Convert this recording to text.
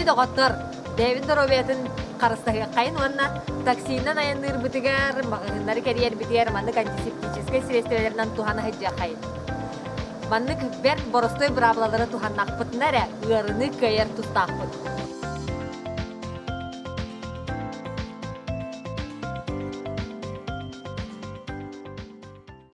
Күндү доҕоттор, бэйэбит доруобуйатын харыстаһыаххайын уонна таксинан айанныырбытыгар, маҕаһыыннары кэрийэрбитигэр маннык антисептическэй средстволарынан туһана сылдьыаххайын. Маннык бэрт боростуой быраабылалары туһаннахпытына эрэ ыарыыны кыайар тустаахпыт.